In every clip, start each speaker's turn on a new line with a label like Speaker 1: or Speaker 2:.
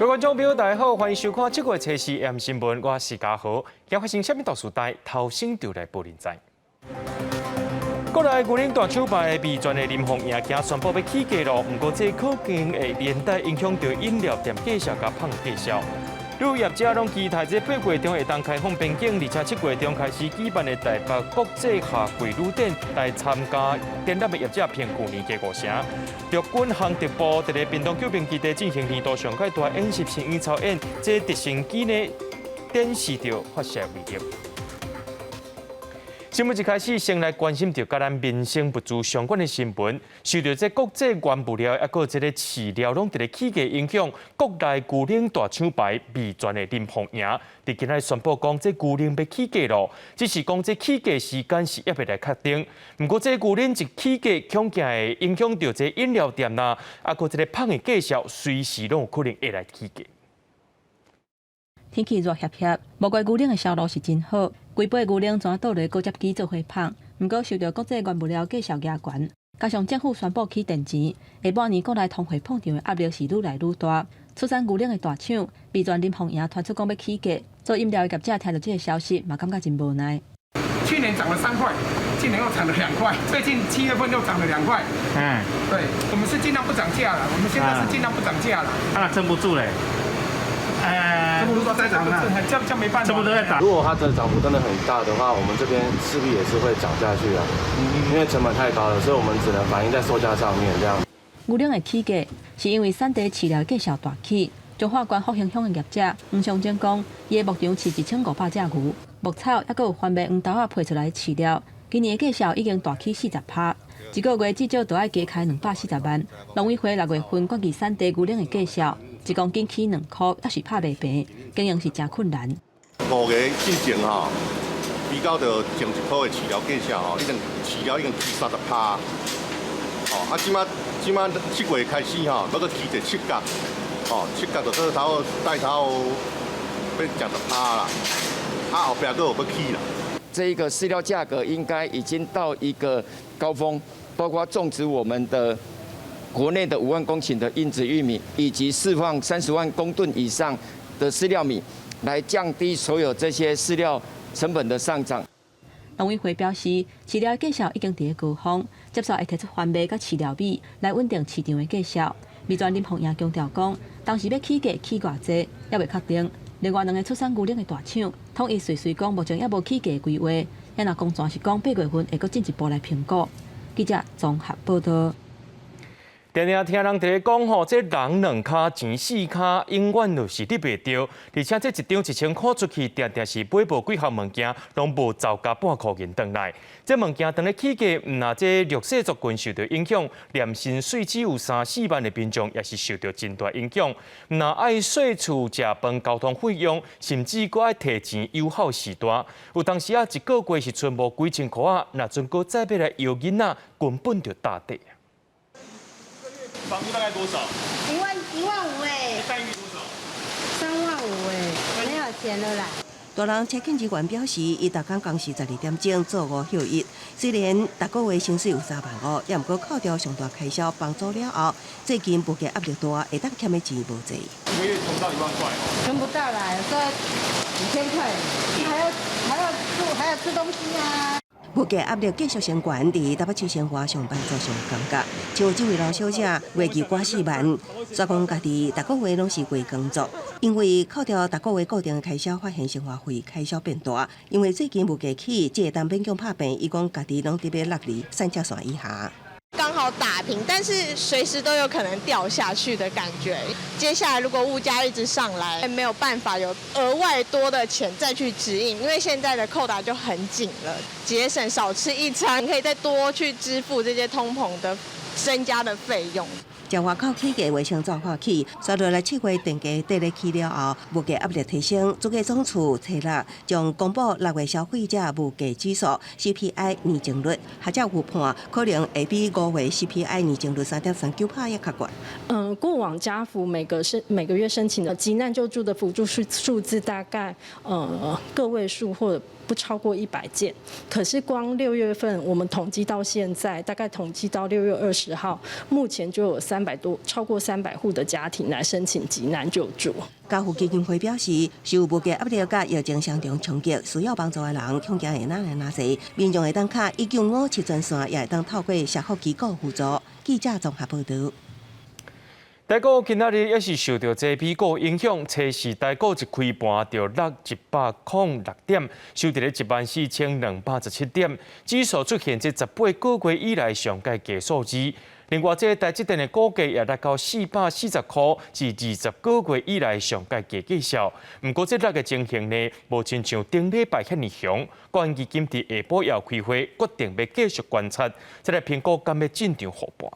Speaker 1: 各位觀眾朋友，大家好，歡迎收看這個月初四 M 新聞，我是嘉豪。今發生啥物大事代，頭先就來報恁知。國內牛奶大廠牌味全的林鳳營今宣布欲起價囉，毋過這可能會連帶影響到飲料店價數佮麭價數。旅遊業者攏期待這8月中會當開放邊境，而且7月中開始舉辦的台北國際夏季旅展，來參加展覽的業者憑舊年加5成。陸軍航特部佇咧屏東九平基地進行年度上蓋大演習新演操演，這直升機呢展示著發射威力。新聞一開始，先來關心著佮咱民生物資相關的新聞。受著這國際原物料，抑閣這個飼料攏佇咧起價影響，國內牛奶大廠牌味全的林鳳營，佇今仔宣布講，這牛奶欲起價囉。只是講這起價時間是猶未來確定。毋過這牛奶一起價，恐驚會影響著這飲料店啦，抑閣這個麭的價數，隨時攏有可能會來起價。
Speaker 2: 天氣熱煋煋，無怪牛奶的銷路是真好。規杯牛奶全倒落果汁機做伙麭。毋過受著國際原物料價數加懸，加上政府宣布起電錢，下半年國內通貨膨脹的壓力是愈來愈大。出產牛奶的大廠味全林鳳營傳出講欲起價，做飲料的業者聽著這个消息，嘛感覺真無奈。
Speaker 3: 去年漲了3塊，今年又漲了2塊，最近7月份又漲了兩塊。對，我們是盡量不漲價了，我們現在是盡量不漲價了。
Speaker 4: 啊，撐不住嘞。
Speaker 3: 哎，這麼多在漲了，這沒辦法。
Speaker 4: 這麼多在漲。
Speaker 5: 如果它的漲幅真的很大的話，我們這邊勢必也是會漲下去啊，因為成本太高了，所以我們只能反映在售價上面這樣。
Speaker 2: 牛奶的起價是因為產地飼料價數大起。彰化縣福興鄉的業者黃尚貞講，伊的牧場飼1500隻牛，牧草抑閣有番麥黃豆仔配出來飼料，今年的價數已經大起40%，一個月至少都愛加開240萬。農委會6月份決議產地牛奶的價數，一公斤起2塊，猶是拍袂平，經營是誠困難。
Speaker 6: 5個月進前吼，比較著前一波的飼料價數吼，已經飼料已經起30%。哦，啊，這馬7月開始吼，閣閣起一7角，哦，7角就說頭帶頭欲成10%啦，啊後壁閣有欲起啦。
Speaker 7: 這一個飼料價格應該已經到一個高峰，包括種植我們的國內的5萬公頃的硬質玉米，以及釋放30萬公噸以上的飼料米，來降低所有這些飼料成本的上漲。
Speaker 2: 農委會表示，飼料價數已經佇高峰，接續會提出番麥佮飼料米來穩定市場的價數。味全林鳳營強調講，當時欲起價起偌濟，猶未確定。另外兩个出產牛奶的大廠，統一隨隨講目前猶無起價規劃，也若講全是講8月份會閣進一步來評估。記者綜合報道。
Speaker 1: 定定聽人佇咧講吼，這人兩跤錢四跤，永遠就是得袂著。而且這一張1000箍出去，定定是買無幾項物件，攏無走加半箍銀轉來。這物件當咧起價，毋但這弱勢族群受著影響，連薪水只有三四萬的民眾也是受著真大影響。毋但愛稅厝、食飯、交通費用，甚至閣愛提錢養孝序大。有當時啊，一個月是賰無幾千箍仔，若陣閣再欲來搖囡仔，根本就搭底。
Speaker 4: 房租大概多少？1
Speaker 8: 萬1萬5哎。
Speaker 4: 待遇多少？3
Speaker 8: 萬5哎，沒有錢了啦。
Speaker 9: 大人車警人員表示，伊逐工工時12點鐘做5休1，雖然逐個月薪水有3萬5，也毋過扣掉上大開銷房租了後，最近物價壓力大，會當儉的錢無濟。
Speaker 4: 一個月存不到1萬塊。
Speaker 8: 存不到啦，有時候幾千塊，還要住，還要吃東西啊。
Speaker 9: 物價壓力繼續升懸，佇台北市生活上班族上尷尬。像這位老小姐，月入掛4萬，煞講家己逐個月攏是月光族，因為扣掉逐個月固定的開銷，發現生活費開銷變大。因為最近物價起，這個當勉強拍平，伊講家己攏佇欲落佇三角線以下。
Speaker 10: 剛好打平，但是隨時都有可能掉下去的感覺。接下來如果物價一直上來，沒有辦法有額外多的錢再去支應，因為現在的扣打就很緊了，節省少吃一餐，可以再多去支付這些通膨的增加的費用。
Speaker 9: 食外口起價袂先走法起，煞落來7月電價綴咧起了後，物價壓力提升。主計總處初六將公布6月消費者物價指數 CPI 年增率，學者預判可能會比5月 CPI 年增率3.39%猶較懸。
Speaker 11: 過往家扶每個月申請的急難救助的輔助數數字大概個位數或者不超過100件。可是光6月份，我們統計到現在，大概統計到6月20號，目前就有300多，超過300戶的家庭來申請急難救助。
Speaker 9: 家扶基金會表示，受物價壓力佮疫情雙重衝擊，需要幫助的人恐驚會哪來哪濟，民眾會當敲1957專線，也會當透過社福機構輔助。記者綜合報導。
Speaker 1: 台股今仔日也是受著這美股影響，初時台股一開盤就落106點，收佇咧14,217點，指數出現這18個月以來上蓋低數字。另外，這台積電的股價也落到440塊，是20個月以來上蓋低價數。毋過，這落的情形呢，無親像頂禮拜遐爾凶。國安基金佇下晡也開會，決定欲繼續觀察，再來評估敢欲進場護盤。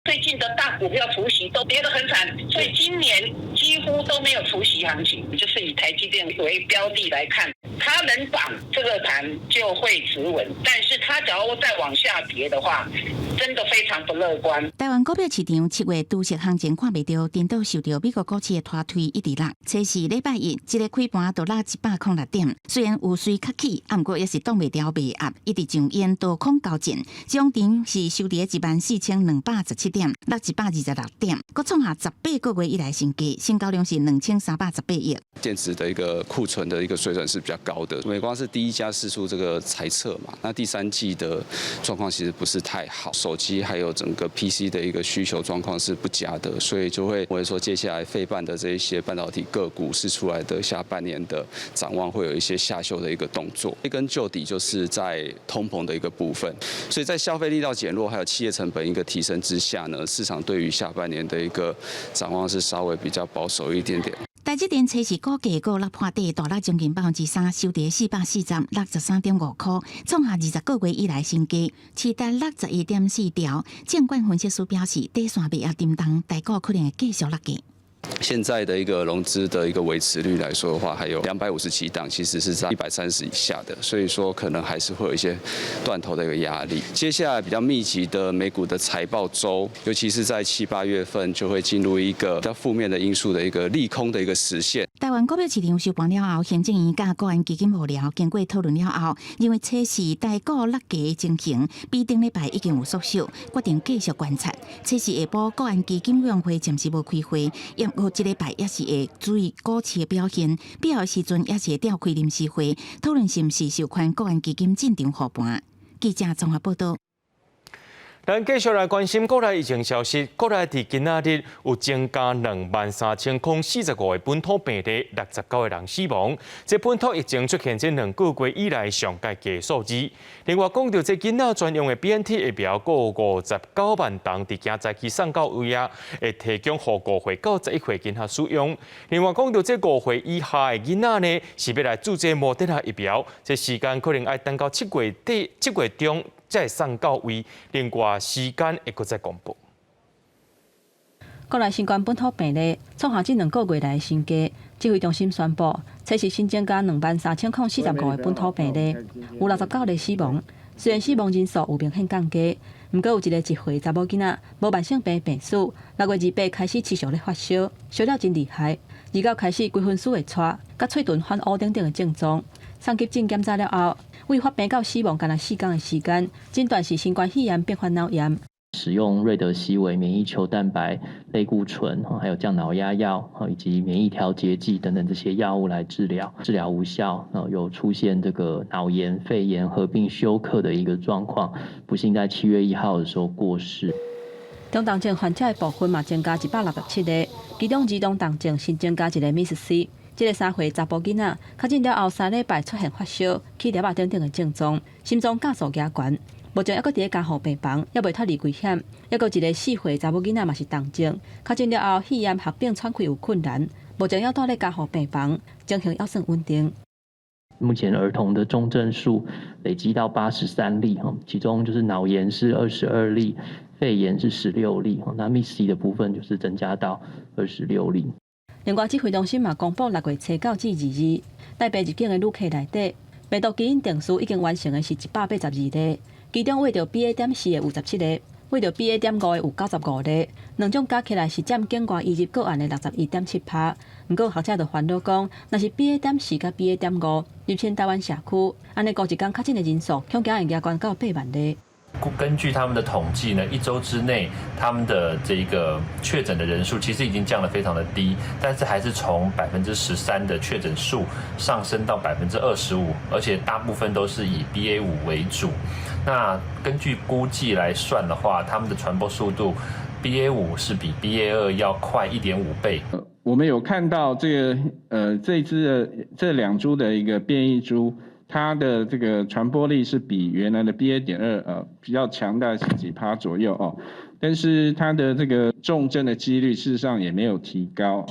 Speaker 12: 最近的大股票除息都跌得很慘，所以今年幾乎都沒有除息行情。就是以台積電為標的來看，它能漲這個盤就會止穩，但是它假如再往下跌的話，真的非常不樂觀。
Speaker 13: 台灣股票市場7月除息行情看袂著，顛倒受著美國股市的拖推一直落。初時禮拜一，這個開盤就落106點，雖然有隨較起，毋過也是擋袂牢賣壓，一直上演多空交戰。終場是收佇14,217點，落126點，閣創下18個月以來新低，成交量是2318億。
Speaker 14: 電子的一個庫存的一個水準是比較高的。美光是第一家釋出這個財測嘛，那第三季的狀況其實不是太好，手機還有整個 PC 的一個需求狀況是不佳的，所以就會認為說接下來費半的這一些半導體個股釋出來的下半年的展望會有一些下修的一個動作。一根究底就是在通膨的一個部分，所以在消費力道減弱，還有企業成本一個提升之下呢，市場對於下半年的一個展望是稍微比較保守一點點。
Speaker 13: 台積電初時股價閣落破底，大落將近3%，收佇440，落13.5塊，創下20個月以來新低，市值61.4兆。證券分析師表示，短線賣壓沉重，台股可能會繼續落去。
Speaker 14: 現在的一個融資的一個維持率來說的話，還有257檔，其實是在130以下的，所以說可能還是會有一些斷頭的一個壓力。接下來比較密集的美股的財報週，尤其是在七八月份，就會進入一個比較負面的因素的一個利空的一個實現。
Speaker 13: 台灣股票市場收盤了後，行政院佮國安基金幕僚經過討論了後，認為初時台股落低的情形比頂禮拜已經有縮小，決定繼續觀察。初時下晡國安基金委員會暫時無開會，毋過這禮拜也是會注意股市的表現，必要時陣也是會召開臨時會，討論是毋是授權國安基金進場護盤。記者綜合報導。
Speaker 1: 咱繼續來關心國內疫情消息。國內佇今仔日有增加23,045個本土病例，69個人死亡。這本土疫情出現這2個月以來上蓋低數字。另外，講著這囡仔專用的 BNT 疫苗，閣有59萬劑佇今早起送到位啊，會提供予5歲到11歲囡仔使用。另外，講著這5歲以下的囡仔呢，是欲來注這莫德納疫苗，這時間可能愛等到7月底、7月中才會送到位。另外，時間會閣再公布。
Speaker 2: 國內新冠本土病例創下這2個月來新低。指揮中心宣布，初時新增加23,045個本土病例，有69個死亡。雖然死亡人數有明顯降低，毋過有一個1歲查某囡仔無慢性病病史，6月28開始持續咧發燒，燒了真厲害。29開始規身軀會掣，佮喙唇泛烏等等的症狀。送急診檢查了後，為發病到死亡干焦4天的時間，診斷是新冠肺炎併發腦炎。
Speaker 15: 使用瑞德西韋、免疫球蛋白、類固醇，還有降腦壓藥，以及免疫調節劑等等這些藥物來治療，治療無效，有出現這個腦炎、肺炎合併休克的一個狀況，不幸在7月1號的時候過世。
Speaker 2: 中重症患者的部分嘛增加167個，其中兒童重症新增加一個 MIS-C。這個3歲查埔囡仔確診了後3禮拜出現發燒、起粒仔等等的症狀，心臟加速加懸，目前猶閣佇咧加護病房，猶未脫離危險。猶閣一個4歲查某囡仔嘛是重症，確診了後肺炎合併喘氣有困難，目前猶蹛咧加護病房，情形猶算穩定。
Speaker 15: 目前兒童的重症數累積到83例，其中就是腦炎是22例，肺炎是16例，那 MIS-C 的部分就是增加到26例。
Speaker 2: 另外，指揮中心嘛公布6月初9至22，台北入境的旅客內底，病毒基因定序已經完成的是182個，其中穢著 BA.4的有17個，對著 BA.5的有95例，兩種加起來是佔境外移入個案的61.7%。毋過學者就煩惱講，若是 BA.4佮 BA.5入侵台灣社區，按呢過一工確診的人數，恐驚會加懸到8萬例。
Speaker 16: 根據他們的統計呢，一周之內他們的這個確診的人數其實已經降得非常的低，但是還是從13%的確診數上升到25%，而且大部分都是以 BA.5為主。那根據估計來算的話，他們的傳播速度 BA.5是比 BA.2要快1.5倍。
Speaker 17: 我們有看到這個這支的這兩株的一個變異株。它的這個傳播力是比原來的 BA.2比較強大十幾趴左右哦，但是它的這個重症的幾率事實上也沒有提高。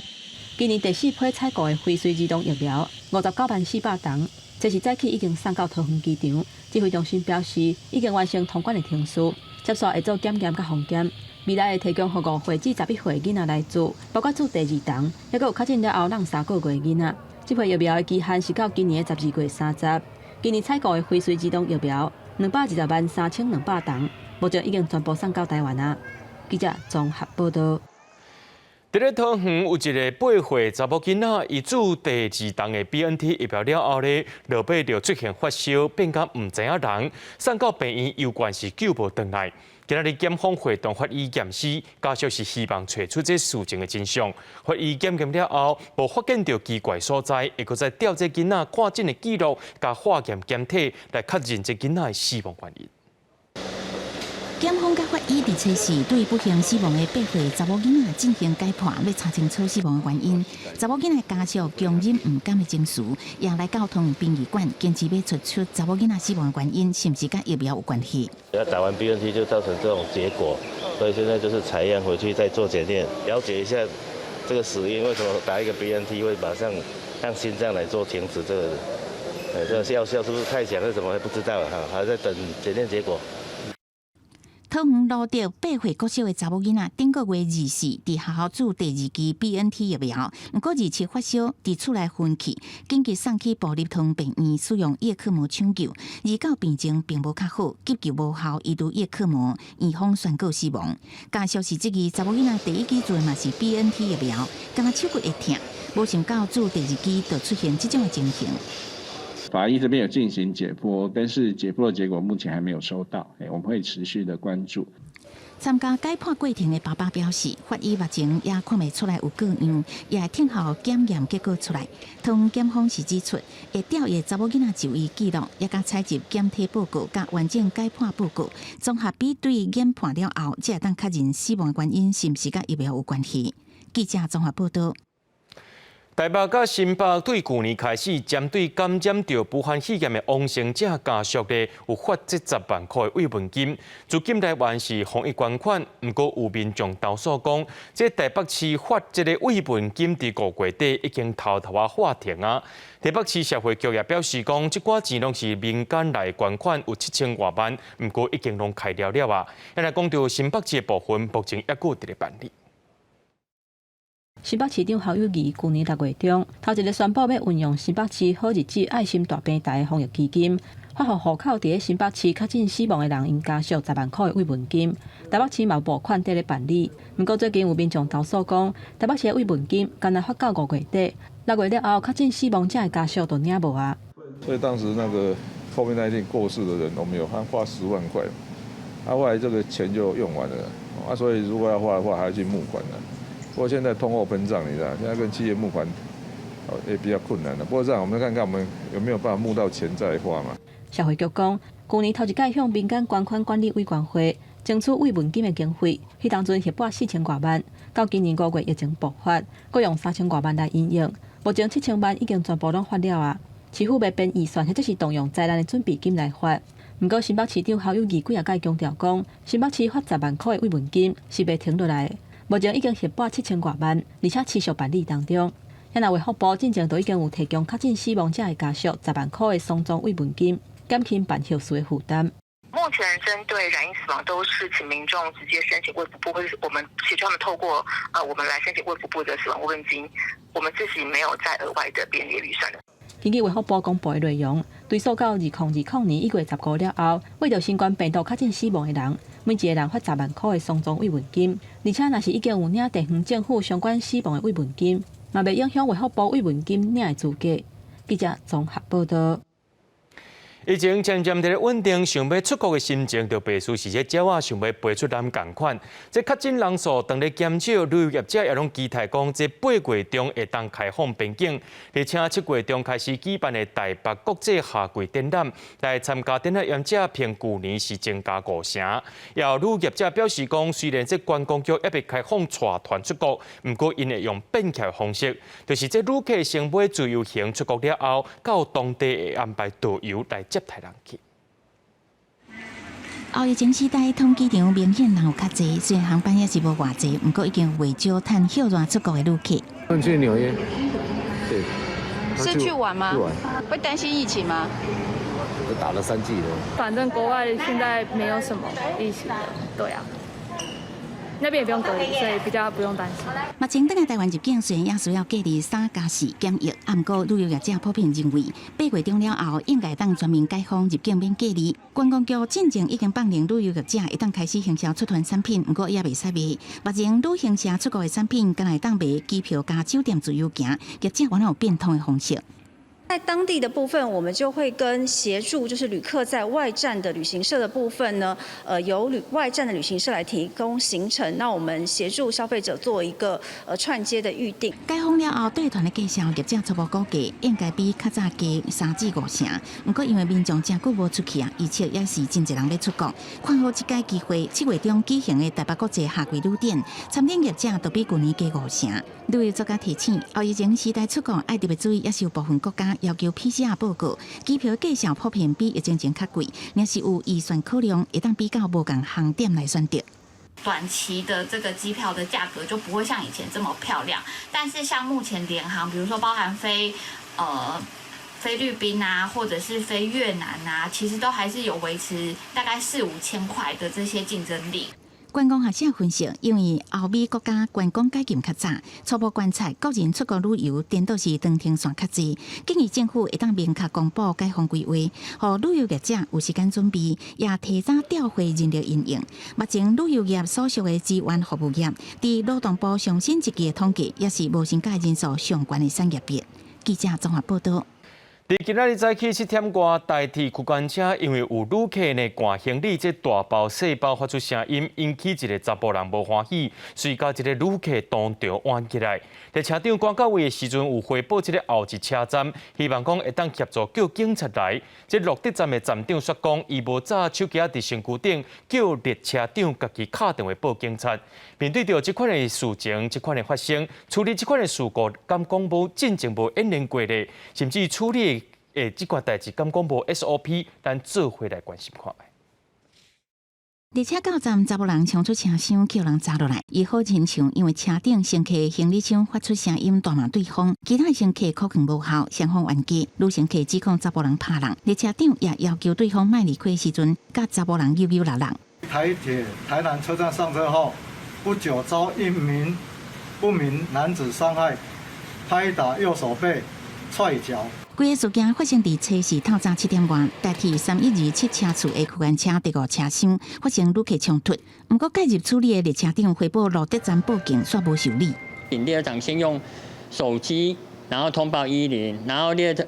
Speaker 2: 今年第四批採購的輝瑞兒童疫苗5904,000筒，這是早起已經送到桃園機場。指揮中心表示，已經完成通關的程序，接續會做檢驗佮封檢。未來會提供予5歲至11歲囡仔來注，包括注第二筒，抑閣有確診了後閬3個月囡仔。這批疫苗的期限是到今年的12月30。今年採購的輝瑞兒童疫苗2,203,200筒，目前已經全部送到台灣啊。記者綜合報道。
Speaker 1: 佇咧桃園有一個8歲查某囡仔，伊注第二筒的 BNT 疫苗了後咧，落尾就出現發燒，變甲毋知影人，送到病院猶原是救無轉來。今仔日檢方會同法醫驗屍，家屬是希望揣出這事情的真相。法醫檢驗了後，無發現著奇怪所在，會閣再調這囡仔看診的記錄，佮化驗檢體來確認這囡仔的死亡原因。
Speaker 13: 檢方佮法醫佇初四對不幸死亡的8歲查某囡仔進行解剖，欲查清楚死亡的原因。查某囡仔家屬強忍毋甘的情緒，也來到桃園殯儀館，堅持欲揣出查某囡仔死亡的原因，是毋是佮疫苗有關係？
Speaker 18: 要打完 BNT 就造成這種結果，所以現在就是採樣回去再做檢驗，了解一下這個死因，為什麼打一個 BNT 會馬上讓心臟來做停止？這個，這個藥效是不是太強，還是什麼？還不知道哈，還在等檢驗結果。
Speaker 13: 桃園蘆竹8歲國小的查某囡仔，頂個月24佇學校注第二劑 BNT 疫苗，毋過27發燒，佇厝內昏去，緊急送去部立桃園病院使用葉克膜搶救，29病情並無較好，急救無效，移除葉克膜，院方宣告死亡。家屬是質疑查某囡仔第一劑注的嘛是 BNT 疫苗，敢若手骨會疼，無想到注第二劑就出現這種的情形。
Speaker 17: 法醫這邊有進行解剖，但是解剖的結果目前還沒有收到，我們會持續的關注。
Speaker 13: 參加解剖過程的爸爸表示，法醫目前也看袂出來有過樣，也會等候檢驗結果出來。桃園檢方是指出，會調閱查某囡仔就醫記錄，也佮採集檢體報告、佮完整解剖報告，綜合比對研判了後，才會當確認死亡原因是毋是佮疫苗有關係。記者綜合報道。
Speaker 1: 台北佮新北對舊年開始，針對感染著武漢肺炎的往生者家屬咧，有發這10萬塊的慰問金，資金來源是防疫捐款。毋過有民眾投訴講，這台北市發這个慰問金，佇5月底已經偷偷仔喊停啊。台北市社會局也表示講，這寡錢攏是民間來捐款，有7000外萬，毋過已經攏開了了啊。來講著新北市的部分，目前猶閣佇咧辦理。
Speaker 2: 新北市長侯友宜舊年6月中，頭一个宣布欲運用新北市好日子愛心大平台的防疫基金，發予戶口佇咧新北市確診死亡的人𪜶家屬10萬塊的慰問金。台北市嘛有撥款佇咧辦理，毋過最近有民眾投訴講，台北市的慰問金干焦發到5月底，6月了後確診死亡者的家屬都領無啊。
Speaker 19: 所以當時那個 COVID-19 過世的人，我們有發10萬塊，啊，後來這個錢就用完了，啊，所以如果要發的話，還要去募款的。不過現在通貨膨脹，你知道，現在跟企業募款也比較困難了。不過這樣，我們看看我們有沒有辦法募到錢再發嘛。
Speaker 2: 社會局講，舊年頭一擺向民間捐款管理委員會爭取慰問金的經費，彼當陣核撥4000外萬，到今年5月疫情爆發，閣用3000外萬來因應，目前7000萬已經全部攏發了啊。市府欲編預算，或者是動用災難的準備金來發。毋過新北市長侯友宜幾仔擺強調講，新北市發10萬塊的慰問金是袂停落來的。目前已經核撥7000外萬，而且持續辦理當中。遐若衛福部進前就已經有提供確診死亡者的家屬10萬塊的喪葬慰問金，減輕辦後事的負擔。
Speaker 20: 目前針對染疫死亡，都是請民眾直接申請衛福部，或者是我們協助他們透過我們來申請衛福部的死亡慰問金，我們自己沒有再額外的編列預算的。
Speaker 2: 根據衛福部公布的內容，追溯到2020年1月15了後，為著新冠病毒確診死亡的人，每一个人發10萬箍的喪葬慰問金。而且，若是已經有領地方政府相關死亡的慰問金，嘛袂影響衛福部慰問金領的資格。記者綜合報道。
Speaker 1: 疫情漸漸佇咧穩定，想欲出國的心情就袂輸是這鳥仔想欲飛出南仝款。這確診人數當咧減少，旅遊業者也攏期待講，這8月中會當開放邊境。而且7月中開始舉辦的台北國際夏季展覽，來參加展覽業者憑舊年是增加5成。也有旅遊業者表示講，雖然這觀光局猶未開放帶團出國，毋過𪜶會用變巧的方式，就是這旅客先買自由行出國了後，到當地會安排導遊來接待人去。
Speaker 13: 後疫情時代，統機場明顯人有較濟，雖然航班猶是無偌濟，毋過已經有袂少趁歇熱出國的旅客。
Speaker 19: 去紐約，對。
Speaker 21: 是去玩嗎？
Speaker 19: 去玩。
Speaker 21: 會擔心疫情嗎？
Speaker 19: 我打了3劑了。
Speaker 22: 反正國外現在沒有什麼疫情的，對啊。那邊也不用隔離，所以比較不用擔心。
Speaker 13: 目前轉來台灣入境雖然也需要隔離3加4檢疫，毋過旅遊業者普遍認為，8月中了後應該當全面解封入境免隔離。觀光局進前已經放任旅遊業者會當開始行銷出團產品，毋過猶袂使賣。目前旅行社出國的產品，敢若會當賣機票佮酒店自由行，業者原來有變通的方式。
Speaker 23: 在當地的部分，我們就會跟協助，就是旅客在外站的旅行社的部分呢，由外站的旅行社來提供行程，那我們協助消費者做一個串接的預訂。
Speaker 13: 解封了後，對團的價數業者初步估計應該比較早加3至5成。毋過因為民眾誠久無出去啊，預測也是真濟人欲出國。看好這個機會，7月中舉行的台北國際夏季旅展，參展業者都比舊年加5成。旅遊專家提醒，後疫情時代出國愛特別注意，猶是有部分國家要求 PCR 報告，機票價數普遍比疫情前較貴，若是有預算考量，會當比較無仝航點來選擇。
Speaker 24: 短期的這個機票的價格就不會像以前這麼漂亮，但是像目前聯航，比如說包含飛菲律賓啊，或者是飛越南啊，其實都還是有維持大概四五千塊的這些競爭力。
Speaker 13: 觀光學者分析，因為歐美國家觀光解禁較早，初步觀察國人出國旅遊，顛倒是長程線較濟。建議政府會當明確公布解封規劃，予旅遊業者有時間準備，也提早調配人力因應。目前旅遊業所屬的資源服務業，佇勞動部上新一季的統計，也是無薪假人數上懸的產業別。記者綜合報道。
Speaker 1: 佇今仔日早起7點外，台鐵區間車因為有旅客呢掛行李，這大包細包發出聲音，引起一個查埔人無歡喜，遂共一個旅客當場冤起來。列車長趕到位的時陣，有回報這个後一車站，希望講會當協助叫警察來。這鹿竹站的站長說講，伊無紮手機仔佇身軀頂，叫列車長家己敲電話報警察。面對著這款的事情，這款的發生，處理這款的事故，敢講無進前無演練過咧，甚至處理的這款代誌敢講無 SOP，咱做伙來關心看覓。
Speaker 13: 列車到站，查埔人衝出車廂，予人砸落來。伊好親像因為車頂乘客行李箱發出聲音，大罵對方。其他乘客可能無效，雙方冤家。女乘客指控查埔人拍人，列車長也要求對方莫離開時陣，佮查埔人扭扭搦搦。
Speaker 25: 台鐵台南車站上車後，不久遭一名不明男子傷害，拍打右手背、踹腳。
Speaker 13: 規个事件發生佇初四透早7點外，台鐵3127車次的區間車第五車廂發生旅客衝突。毋過介入處理的列車長回報蘆竹站報警，煞無受理。
Speaker 26: 列車長先用手機，然後通報110，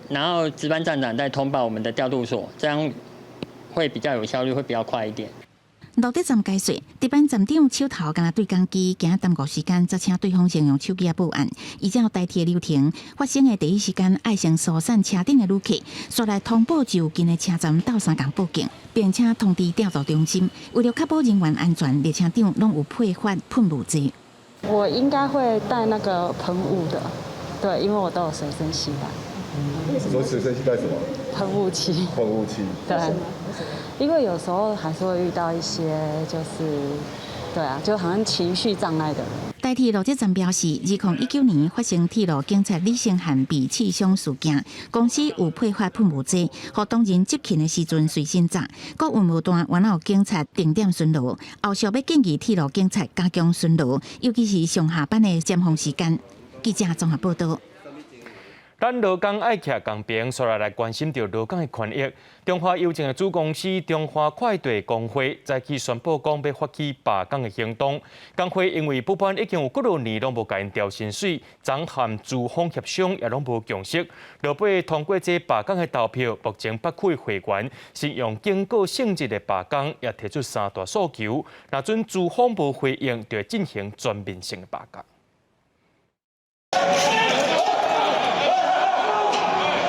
Speaker 26: 然後值班站長再通報我們的調度所，這樣會比較有效率，會比較快一點。
Speaker 13: 蘆竹站解說，值班站長手頭敢若對講機，驚耽誤時間，才請對方先用手機仔報案。依照台鐵流程，發生的第一時間愛先疏散車頂的旅客，煞來通報就近的車站鬥相共報警，並且通知調度中心。為了確保人員安全，列車長攏有配發噴霧劑。
Speaker 27: 我應該會帶那個噴霧的，對，因為我都有隨身攜帶。
Speaker 6: 你說隨身攜帶什麼？
Speaker 27: 噴霧器。
Speaker 6: 噴霧器。
Speaker 27: 對。因為有時候還是會遇到一些，就是對啊，就好像情緒障礙的人。
Speaker 13: 台鐵蘆竹站表示，2019年發生鐵路警察李承翰被刺傷事件，公司有配發噴霧劑，予當人執勤的時陣隨身紮。閣雲霧段原來有警察定點巡邏，後續欲建議鐵路警察加強巡邏，尤其是上下班的尖峰時間。記者綜合報道。
Speaker 1: 咱勞工愛徛仝爿，煞來來關心著勞工的權益。中華郵政的子公司中華快遞工會早起宣布講欲發起罷工的行動。工會因為不滿已經有幾落年攏無共𪜶調薪水，昨和資方協商也攏無共識。落尾通過這罷工的投票，目前北區會員是用警告性質的罷工，也提出三大訴求。若準資方無回應，就會進行全面性的罷工。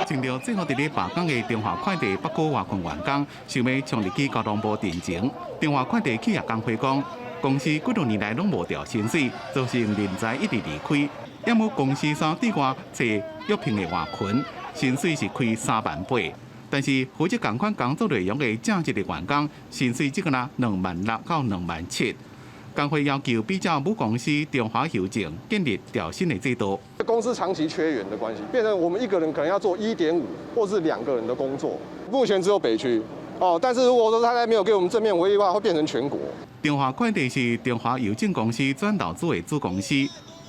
Speaker 3: 穿著制服佇咧罷工的中華快遞北區外勤員工，想欲衝入去交通部陣前。中華快遞企業工會講，公司幾多年來攏無調薪水，造成人才一直離開。猶過公司煞對外揣約聘的外勤，薪水是開3萬8，但是負責仝款工作內容的正職的員工，薪水只敢若2萬6到2萬7。工會要求比照母公司中華郵政建立調薪的制度。
Speaker 4: 公司長期缺員的關係，變成我們一個人可能要做1.5或是兩個人的工作。目前只有北區哦，但是如果說他還沒有給我們正面回應的話，會變成全國。
Speaker 3: 中華快遞是中華郵政公司轉投資的子公司，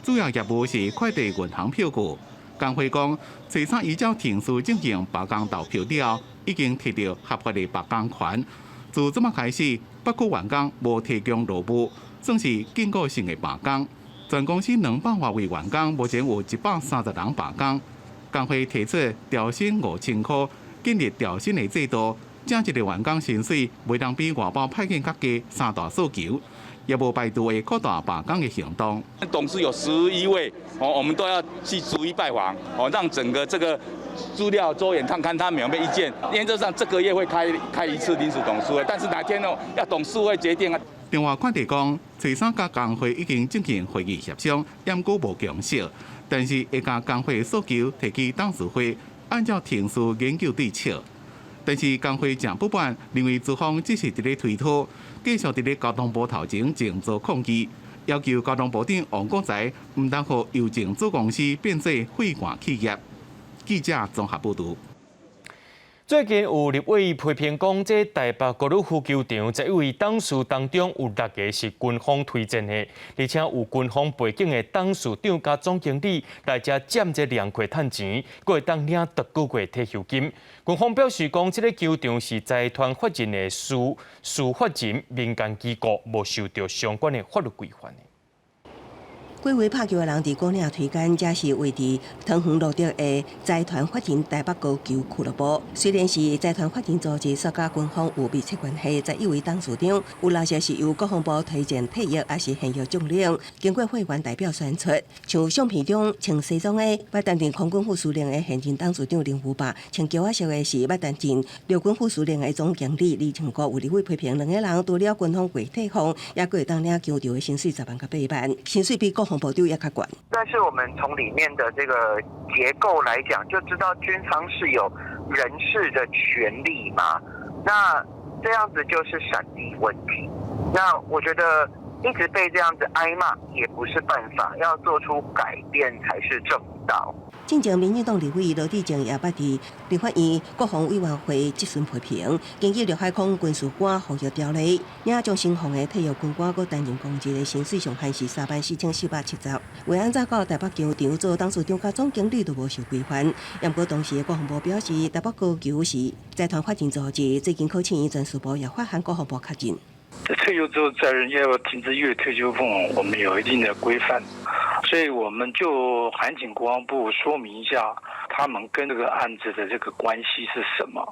Speaker 3: 主要業務是快遞銀行票據。工會講，初三依照程序進行罷工投票了後，已經提到合法的罷工權。自這擺開始，北區員工無提供勞務，算是警告性的罷工。全公司200外位員工，目前有130人罷工。工會提出調薪5000箍，建立調薪的制度，正職的員工薪水袂當比外包派遣較低三大訴求，也無排除會擴大罷工的行動。
Speaker 5: 董事有11位，哦，我們都要去逐一拜訪，哦，讓整個這個資料周延，看看他們有沒有意見。原則上這個月會開一次臨時董事會，但是哪天呢要董事會決定啊。
Speaker 3: 中華快遞講，初三佮工會已經進行會議協商，猶過無共識，但是會共工會訴求提去董事會，按照程序研究對策。但是工會誠不滿，認為資方只是佇咧推脫，繼續佇咧交通部頭前靜坐抗議，要求交通部長王國材毋通予郵政子公司變做廢官企業。記者綜合報導。
Speaker 1: 最近有立委批評講，這台北高爾夫球場11位董事當中有六个是軍方推薦的，而且有軍方背景的董事長佮總經理來遮佔這涼快趁錢，閣會當領逐個月退休金。軍方表示講，這个球場是財團法人的私法人民間機構，無受著相關的法律規範。
Speaker 9: 幾位拍球的人佇牯嶺推間，這是位佇桃園蘆竹的財團法人台北高球俱樂部。雖然是財團法人組織，煞佮軍方有密切關係，11位董事長有六個是由國防部推薦退役，抑是現役將領，經過會員代表選出。像相片中穿西裝的，捌擔任空軍副司令的現任董事長林福爸；穿橋仔色的是捌擔任陸軍副司令的總經理李清國。有立委批評兩个人除了軍方過退俸，猶閣會當領球場的薪水10萬佮8萬，薪水比國防部長猶較懸。
Speaker 7: 但是我們從裡面的這個結構來講，就知道軍方是有人事的權力嘛。那這樣子就是閃避問題。那我覺得一直被這樣子挨罵也不是辦法，要做出改變才是正道。
Speaker 9: 進前民進黨立委羅致政也捌佇立法院國防委員會質詢批評，根據陸海空軍事官服役條例，領張新鳳的退役軍官閣擔任公職的薪水上限是34,470。為按怎到台北球場做董事長佮總經理都無受規範。毋過當時的國防部表示，台北高球是財團法人組織，最近考試院人事部也發函國防部確認。
Speaker 8: 退休之後在任要停止月退休俸，我們有一定的規範，所以我們就函請國防部說明一下，他們跟這個案子的這個關係是什麼。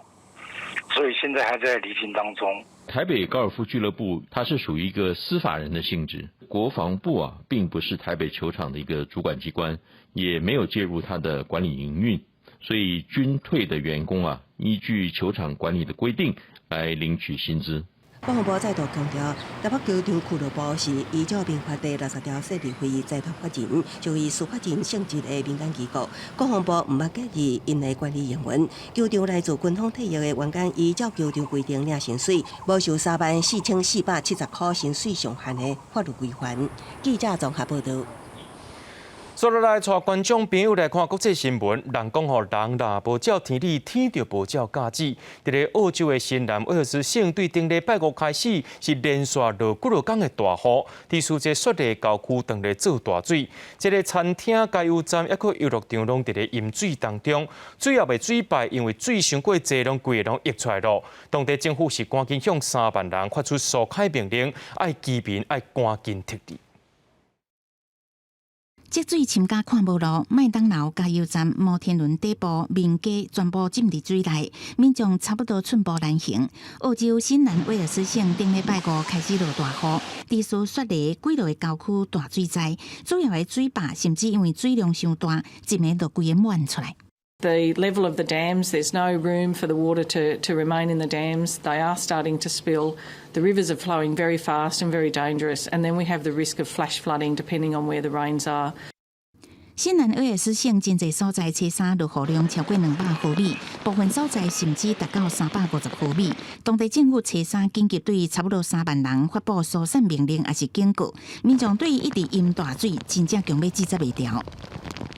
Speaker 8: 所以現在還在釐清當中。
Speaker 10: 台北高爾夫俱樂部，它是屬於一個私法人的性質，國防部啊，並不是台北球場的一個主管機關，也沒有介入它的管理營運，所以軍退的員工啊，依據球場管理的規定來領取薪資。
Speaker 9: 國防部再度強調，台北球場俱樂部是依照民法第60條設立非財團法人，屬於私法人性質的民間機構。國防部毋捌介入𪜶的管理營運。球場來自軍方退役的員工，依照球場規定領薪水，無受34,470箍薪水上限的法律規範。記者綜合報導。
Speaker 1: 接落來，帶觀眾朋友來看國際新聞。人講吼，人若無照天理，天就無照教子。佇咧澳洲的新南威爾斯省，對頂禮拜五開始是連續落幾落工的大雨，致使這雪梨郊區當咧做大水。這个餐廳、加油站抑閣遊樂場攏佇咧淹水當中，水也袂水敗，因為水傷過濟，攏規个攏溢出來囉。當地政府是趕緊向3萬人發出疏開命令，愛居民愛趕緊撤離。
Speaker 13: 積水深甲看無路，麥當勞加油站、摩天輪底部、民家全部浸佇水內，民眾差不多寸步難行。澳洲新南威爾斯省頂禮拜五開始落大雨，致使雪梨幾落个郊區大水災，主要的水壩甚至因為水量傷大，一暝就規个滿出來。
Speaker 11: The level of the dams, there's no room for the water to remain in the dams. They are starting to spill. The rivers are flowing very fast and very dangerous. And then we have the risk of flash flooding depending on where the rains are.
Speaker 13: 新南威爾斯省真濟所在，初三落雨量超過200毫米，部分所在甚至達到350毫米。當地政府初三緊急對差不多3萬人發布疏散命令，抑是警告民眾對一直淹大水，真正強欲制接袂牢。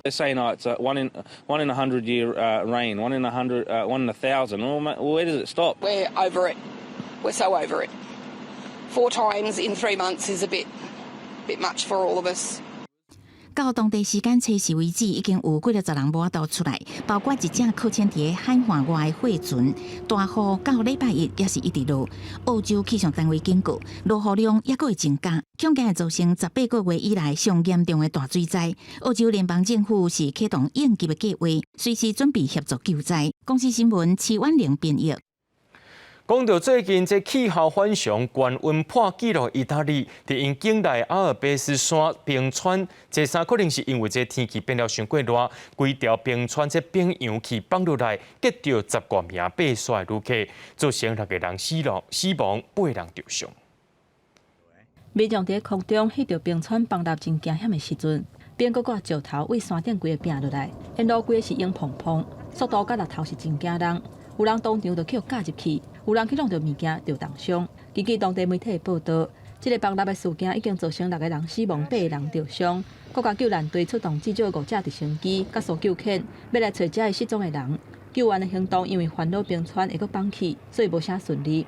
Speaker 12: They're saying, oh, it's a one in 100 year rain, one in 100, one in 1,000. Well, where does it stop?
Speaker 14: We're over it. We're so over it. Four times in 3 months is a bit much for all of us.
Speaker 13: 到當地時間初四為止，已經有幾若十人無法度出來，包括一隻擱淺佇海岸外的貨船。大雨到禮拜一也是一直落。澳洲氣象單位警告，落雨量猶閣會增加，恐驚會造成18個月以來上嚴重的大水災。澳洲聯邦政府是啟動應急的計劃，隨時準備協助救災。公視新聞齊婉玲編譯。
Speaker 1: 講到最近這氣候反常、高溫破紀錄，意大利佇𪜶境內阿爾卑斯山冰川，這三可能是因為這天氣變了傷過熱，規條冰川這冰融去放落來，結著十外名爬山的旅客，造成六個人死亡，八人著傷。
Speaker 2: 民眾佇空中翕著冰川崩落真驚險的時陣，冰閣掛石頭對山頂規个拚落來，沿路規个是湧蓬蓬，速度佮力頭是真驚人。有人當場就去予咬入去，有人去挵著物件就凍傷。根據當地媒體的報導，這个崩落的事件已經造成六個人死亡，八個人著傷。國家救難隊出動至少五架直升機佮搜救犬，欲來揣遮个失蹤的人。救援的行動因為煩惱冰川會閣崩去，所以無啥順利。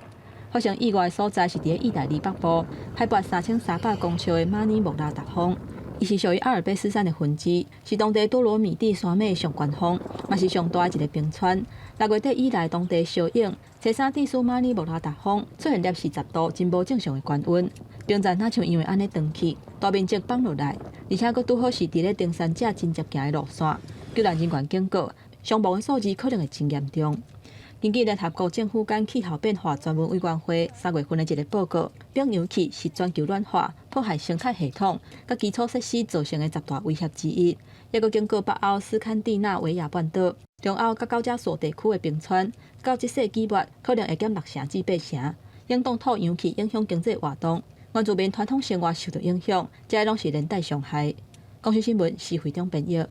Speaker 2: 發生意外的所在是佇咧意大利北部，海拔3300公尺的馬尼莫拉達峰。伊是屬於阿爾卑斯山的分支，是當地多羅米蒂山脈上懸峰，嘛是上大的一个冰川。6月底以來，當地燒湧，初三致使馬尼莫拉達峰出現攝氏10度，真無正常的高溫。冰層若像因為按呢斷去，大面積崩落來，而且閣拄好是佇咧登山者真捷行的路線。救難人員警告，傷亡的數字可能會真嚴重。根據聯合國政府間氣候變化專門委員會3月份的一个報告，冰融去是全球暖化、破壞生態系統、佮基礎設施造成的十大威脅之一。抑閣警告北歐斯堪的納維亞半島、中歐佮高加索地區的冰川，到這世紀末可能會減六成至八成，冷凍土融去影響經濟活動，原住民傳統生活受到影響，這攏是連帶傷害。公視新聞施惠中編譯。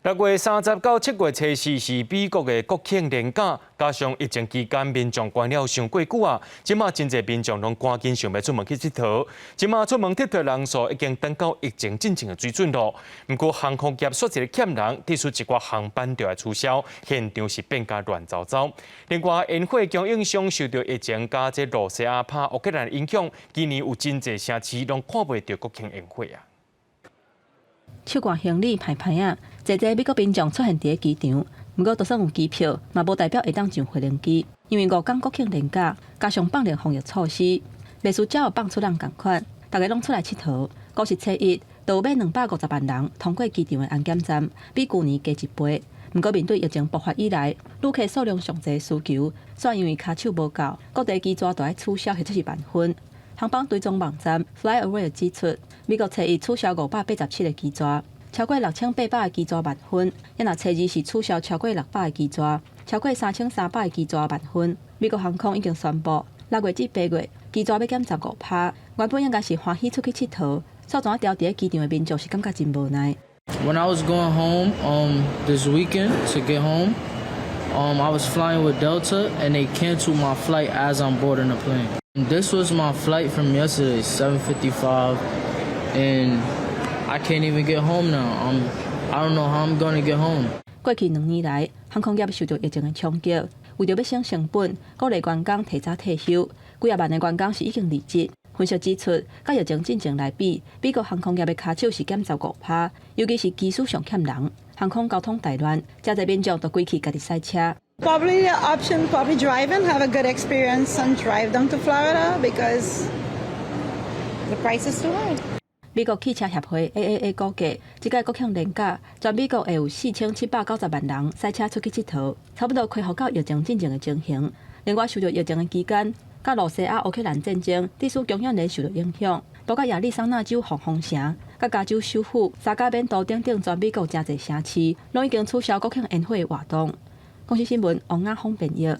Speaker 1: 6月30到7月初四是美國的國慶連假，加上疫情期間民眾關了傷過久啊，這馬真濟民眾攏趕緊想欲出門去𨑨迌。這馬出門𨑨迌人數已經轉到疫情進前的水準囉。毋過航空業煞一个欠人，致使一寡航班就愛取消，現場是變甲亂糟糟。另外，煙火供應商受著疫情佮這羅西亞拍烏克蘭影響，今年有真濟城市攏看袂著國慶煙火啊。
Speaker 2: 手掛行李歹歹仔，濟濟美國民眾出現佇咧機場，毋過就算有機票，嘛無代表會當上飛行機，因為五工國慶連假，加上放寬防疫措施，袂輸只有放出人仝款，逐家攏出來𨑨迌。五是初一，就有欲250萬人通過機場的安檢站，比舊年加一倍。毋過面對疫情爆發以來，旅客數量上濟需求，煞因為跤手無夠，各地機座都愛取消或者是慢分。航班追蹤網站 FlightAware 指出，美國初一取消587個機座，超過6800個機座慢分；抑若初二是取消超過600個機座，超過3300個機座慢分。美國航空已經宣布，6月至8月機座欲減15趴。原本應該是歡喜出去𨑨迌，煞怎牢佇咧機場的民眾是感覺真無奈。
Speaker 15: When I was going home this weekend to get home, I was flying with Delta and they canceled my flight as I'm boarding the plane. This was my flight from yesterday, 7:55, and I can't even get home now. I don't know how I'm gonna get home.
Speaker 2: 過去兩年來，航空業受到疫情的衝擊，為著欲省成本，鼓勵員工提早退休，幾仔萬的員工是已經離職。分析指出，佮疫情進前來比，美國航空業的跤手是減15%，尤其是機師上欠人。航空交通大亂，誠濟民眾都規氣家己駛車。
Speaker 16: Probably the option, probably driving, have a good experience and drive down to Florida because the price is too high.
Speaker 2: 美國汽車協會 AAA 估計，這屆國慶連假，全美國會有4790萬人駛車出去𨑨迌，差不多恢復到疫情進前的情形。另外，受著疫情的期間，佮露西亞烏克蘭戰爭，致使供應鏈受著影響，包括亞利桑那州黃蜂城、佮加州首府薩卡門多等等，全美國誠濟城市，攏已經取消國慶煙火活動。公視新聞王亞峰編譯。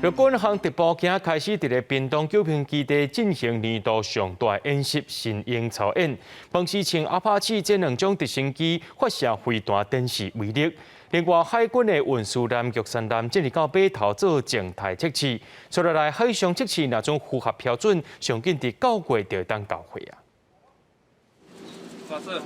Speaker 1: 陸軍航特部今開始佇咧屏東九評基地進行年度上大演習神鷹操演，彭時清、阿帕契這兩種直升機發射飛彈展示威力。另外，海軍的運輸艦玉山艦進入到碼頭做靜態測試，接落來海上測試若總符合標準，上緊佇九月就會當交貨啊。
Speaker 17: 發射。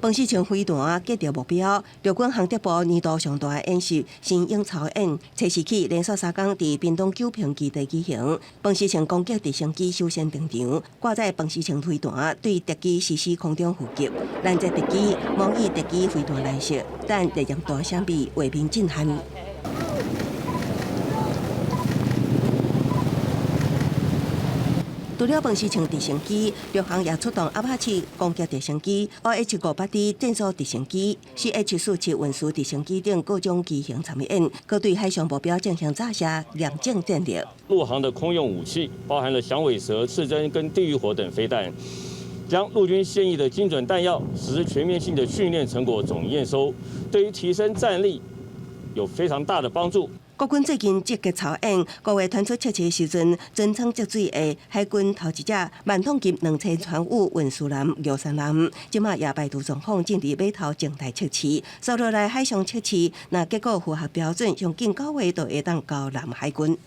Speaker 9: 彭世清飛彈擊著目標，陸軍航特部年度上大演習神鷹操演，測試起連續三工佇屏東九評基地舉行。彭世清攻擊直升機首先登場，掛載彭世清飛彈對敵機實施空中伏擊，攔截敵機，模擬敵機飛彈來襲，但烈焰大相比畫面震撼。除了彭世清直升機，陸航也出動阿帕奇攻擊直升機、OH-58D 戰術直升機、CH-47運輸直升機等各種機型參演，閣對海上目標進行炸射，驗證戰力。
Speaker 18: 陸航的空用武器包含了響尾蛇、刺針跟地獄火等飛彈，將陸軍現役的精準彈藥實施全面性的訓練成果總驗收，對於提升戰力有非常大的幫助。
Speaker 9: 國軍最近積極操演，五月傳出測試時陣，船艙積水的海軍頭一隻萬桶級2005運輸艦玉山艦，這馬也排除狀況進入碼頭靜態測試。接落來海上測試，若結果符合標準，上緊九月就會當交南海軍。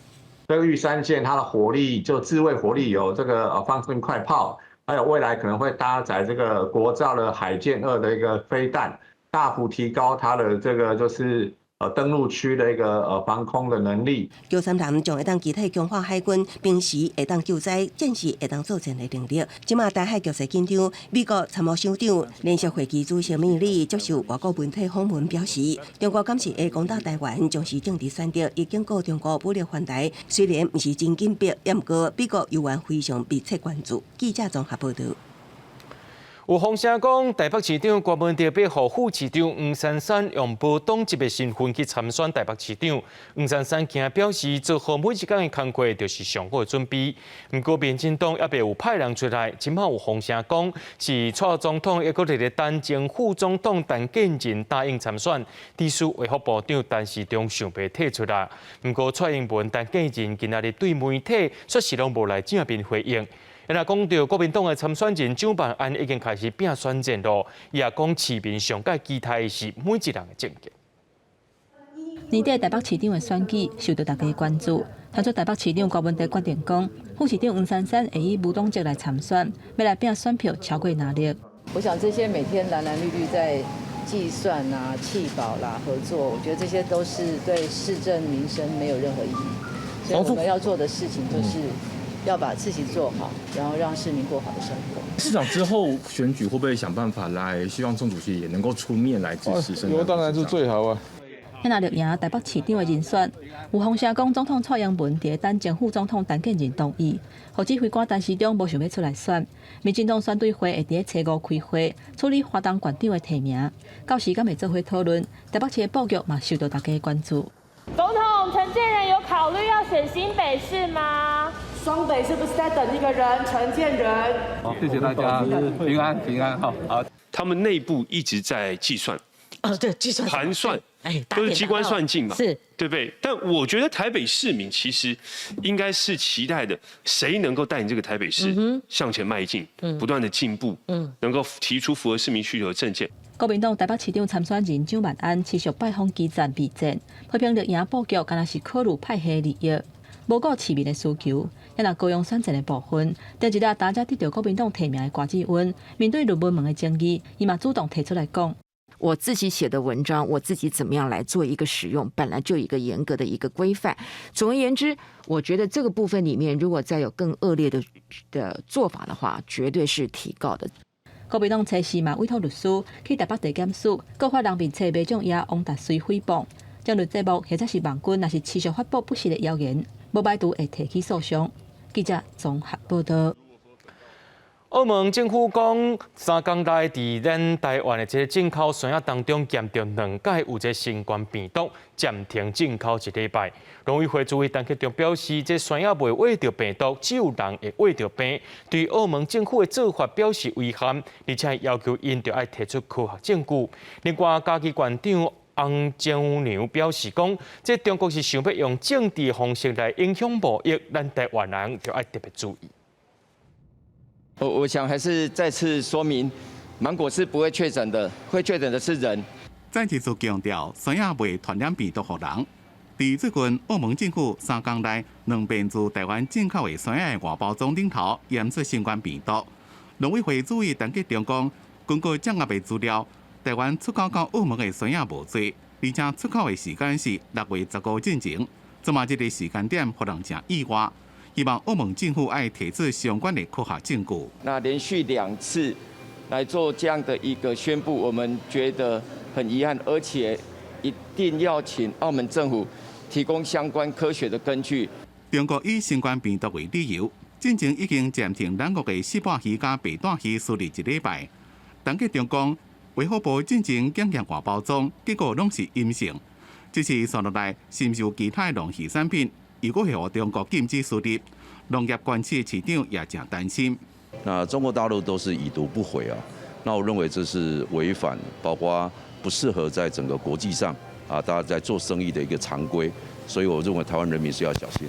Speaker 19: 這個玉山艦，它的火力就自衛火力有這個方陣快炮，還有未來可能會搭載這個國造的海劍二的一個飛彈，大幅提高它的這個就是。登陸區的一個防空的能力。
Speaker 9: 玉山艦將會當機體強化海軍，平時會當救災，戰時會當作戰的能力。這馬台海局勢緊張，美國參謀首長聯席會議主席米利接受外國媒體訪問表示，中國敢是會攻打台灣，將是政治選擇，伊警告中國武力犯台，雖然毋是真緊迫，也毋過美國猶原非常密切關注。記者綜合報導。
Speaker 1: 有風聲講，台北市長柯文哲欲予副市長黃珊珊用無黨籍的身份去參選台北市長。黃珊珊今日表示，做好每一工的工課就是上好的準備。毋過，民進黨猶未有派人出來，這馬有風聲講是蔡總統猶閣佇咧等前副總統陳建仁答應參選，致使衛福部長陳時中想袂退出來。毋過，蔡英文、陳建仁今仔日對媒體煞是攏無來正面回應。若講著國民黨的參選人蔣萬安已經開始拼選戰囉，伊也講市民上蓋期待的是每一人的政見。
Speaker 2: 年底台北市長的選舉受到大家關注，傳出台北市長柯文哲決定講，副市長黃珊珊會以無黨籍來參選，欲來拼選票超過藍綠。
Speaker 20: 我想這些每天藍藍綠綠在計算啊、棄保啦、合作，我覺得這些都是對市政民生沒有任何意義。所以我們要做的事情就是。要把自己做好，然後讓市民過好的生活。
Speaker 21: 市長之後選舉會不會想辦法來？希望鍾主席也能夠出面來支持？
Speaker 4: 我當然是最好啊。
Speaker 2: 若綠贏台北市長的人選，有風聲講總統蔡英文佇等前副總統陳建仁同意，予指揮官陳時中無想欲出來選。民進黨選對會會佇咧初五開會處理花東縣長的提名，到時敢會做伙討論。台北市的布局嘛受到大家關注。
Speaker 22: 總統陳建仁有考慮要選新北市嗎？
Speaker 23: 雙北是不是在等一個人？陳建仁。
Speaker 24: 好，謝謝大家，平安平安，好。好。
Speaker 25: 他們內部一直在計算。
Speaker 26: 哦，對，計算。
Speaker 25: 盤算，哎，都是機關算盡嘛，
Speaker 26: 是，
Speaker 25: 對不對？但我覺得台北市民其實應該是期待的，誰能夠帶領這個台北市向前邁進，不斷的進步，能夠提出符合市民需求的政見。
Speaker 2: 國民黨台北市長參選人蔣萬安持續拜訪基層備戰，批評綠營布局敢若是考慮派系利益，無顧市民的需求。若高雄選戰的部分，頂一日大家得著國民黨提名的柯志恩，面對論文門的爭議，伊嘛主動提出來講。
Speaker 3: 我自己寫的文章，我自己怎麼樣來做一個使用，本來就有一個嚴格的一個規範。總而言之，我覺得這個部分裡面，如果再有更惡劣的做法的話，絕對是提告的。
Speaker 2: 國民黨初時嘛委託律師去台北地檢署告發人面冊賣將也王達隨誹謗，將律節目或者是網軍，若是持續發布不實的謠言，無排除會提起訴訟。記者綜合報道。
Speaker 1: 澳門政府講，3工內佇咱台灣的這个進口山仔當中檢著兩改有這新冠病毒，暫停進口一禮拜。農委會主委陳吉仲表示，這山仔袂秽著病毒，只有人會秽著病。對澳門政府的做法表示遺憾，而且要求𪜶著愛提出科學證據。另外，嘉義縣長翁章良表示講，這中國是想欲用政治方式來影響貿易，咱台灣人就愛特別注意。
Speaker 5: 我想還是再次說明，芒果是不會確診的，會確診的是人。
Speaker 6: 再次強調，山仔袂傳染病毒予人。佇最近，澳門政府3工內兩遍自台灣進口的山仔的外包裝頂頭驗出新冠病毒。農委會主委陳吉仲講，根據掌握的資料，台灣出口到澳門的山仔無濟，而且出口的時間是6月15進前，這馬這个時間點，予人誠意外。希望澳門政府愛提出相關的科學證據。
Speaker 5: 那連續兩次來做這樣的一個宣布，我們覺得很遺憾，而且一定要請澳門政府提供相關科學的根據。
Speaker 6: 中國以新冠病毒為理由，進前已經暫停咱國的四百魚佮白帶魚輸入一禮拜。陳吉仲講，衛福部進前檢驗外包裝，結果攏是陰性，只是紲落來是毋是有其他農漁產品？如果會予中國禁止輸入，農業關係市長也誠擔心。
Speaker 7: 那中國大陸都是已讀不回啊，那我認為這是違反，包括不適合在整個國際上啊，大家在做生意的一個常規，所以我認為台灣人民是要小心。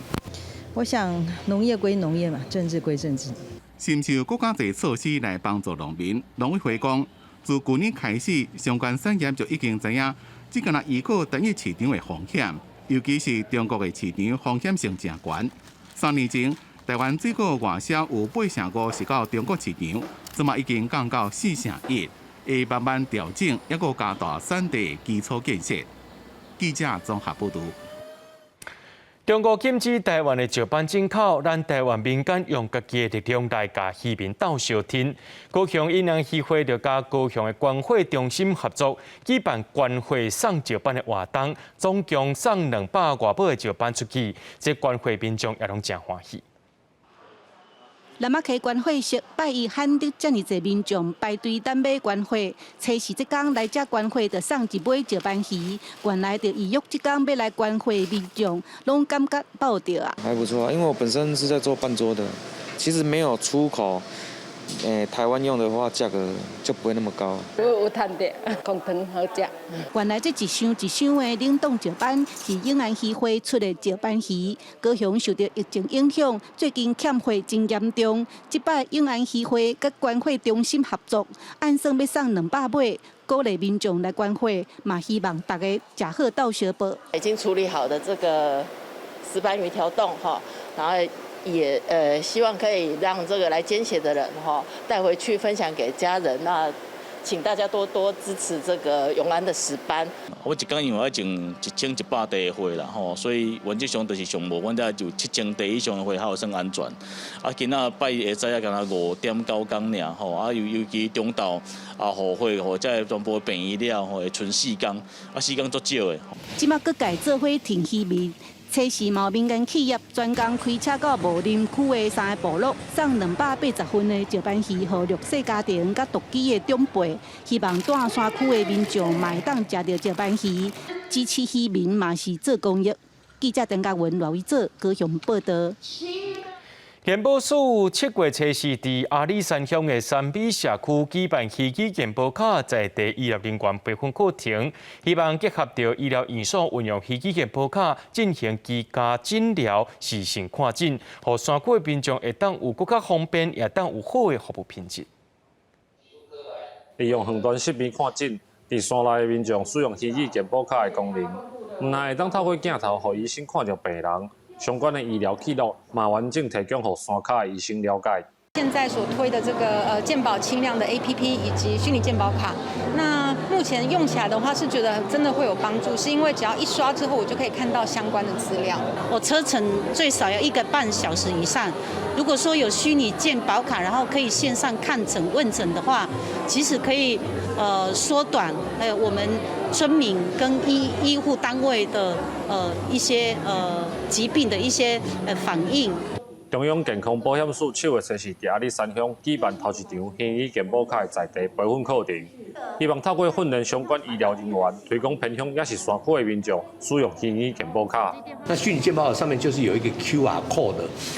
Speaker 8: 我想農業歸農業嘛，政治歸政治。
Speaker 6: 是毋是有閣較濟措施來幫助農民？農委會講，自舊年開始，相關產業就已經知影，這敢若依靠單一市場的風險。尤其是中國的市場風險性誠懸。3年前，台灣水果外銷有8成5是到中國市場，這馬已經降到4成1，會慢慢調整，抑閣加大產地基礎建設。記者綜合報導。
Speaker 1: 中國禁止台灣的石斑進口，咱台灣民間用家己的力量來共漁民鬥相挺。高雄永安漁會就佮高雄的觀貨中心合作，舉辦關貨送石斑的活動，總共送200外尾的石斑出去，這關貨民眾也攏誠歡喜。
Speaker 13: 南仔溪觀貨室拜一罕得遮爾濟民眾排隊等買關貨，初四這工來遮關貨就送一尾石斑魚。原來就預約這工欲來關貨民眾，攏感覺報著啊。
Speaker 17: 還不錯啊，因為我本身是在做辦桌的，其實沒有出口，台灣用的話價格就不會那麼高。
Speaker 27: 有有趁著，講湯好食。
Speaker 13: 原來這一箱一箱的冷凍石斑是永安漁會出的石斑魚。高雄受著疫情影響，最近欠貨真嚴重。這擺永安漁會佮觀貨中心合作，按算欲送200尾，鼓勵民眾來關貨，嘛希望大家食好鬥相報。
Speaker 28: 已經處理好的這個石斑魚條凍哈，然後也希望可以讓這個來捐血的人哈帶回去分享給家人。那請大家多多支持這個永安的石斑。
Speaker 29: 我一工因為愛種1100袋的貨啦吼，所以原則上就是上無，阮遮就7000袋以上的貨較有算安全。啊，今仔拜一下早敢若5點9工爾吼，啊尤其中晝啊予貨予這全部病院了吼，會賰四工，啊四工足少的。
Speaker 13: 這馬各界做伙挺漁民。初四嘛民間企業專工開車到武林區的三个部落，送280份的石斑魚予弱勢家庭佮獨居的長輩，希望蹛山區的民眾嘛會當食著石斑魚，支持漁民嘛是做公益。記者陳嘉文、羅偉哲高雄報導。
Speaker 1: 健保署7月初四佇阿里山鄉的山美社區舉辦虛擬健保卡在地醫療人員培訓課程，希望結合著醫療院所運用虛擬健保卡進行居家診療、視訊看診，予山區的民眾會當有閣較方便，也當有好的服務品質。
Speaker 9: 利用遠端視頻看診，佇山內的民眾使用虛擬健保卡的功能，毋但會當透過鏡頭予醫生看著病人，相關的醫療記錄嘛完整提供予山跤的醫生了解。
Speaker 10: 現在所推的這個健保輕量的 APP 以及虛擬健保卡，那目前用起來的話是覺得真的會有幫助，是因為只要一刷之後，我就可以看到相關的資料。
Speaker 11: 我車程最少要1個半小時以上，如果說有虛擬健保卡，然後可以線上看診問診的話，其實可以縮短我們村民跟醫護單位的一些疾病的一些反應。
Speaker 9: 中央健康保險署七月初四佇阿里山鄉舉辦頭一場虛擬健保卡的在地培訓課程，希望透過訓練相關醫療人員，推廣偏鄉抑是山區的民眾使用虛擬健保卡。
Speaker 12: 那虛擬健保卡上面就是有一個 QR code，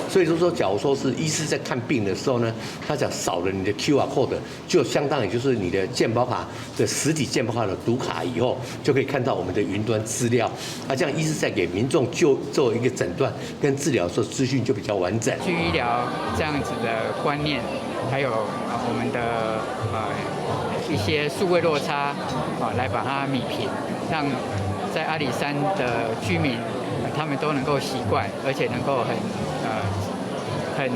Speaker 12: 所以就說，假如說是醫師在看病的時候呢，他只要掃了你的 QR code，就相當於就是你的健保卡的實體健保卡的讀卡以後，就可以看到我們的雲端資料。那這樣醫師在給民眾就做一個診斷跟治療的時候，資訊就比較完整。
Speaker 14: 去醫療這樣子的觀念，還有我們的一些數位落差，啊，來把它弭平，讓在阿里山的居民，他們都能夠習慣，而且能夠很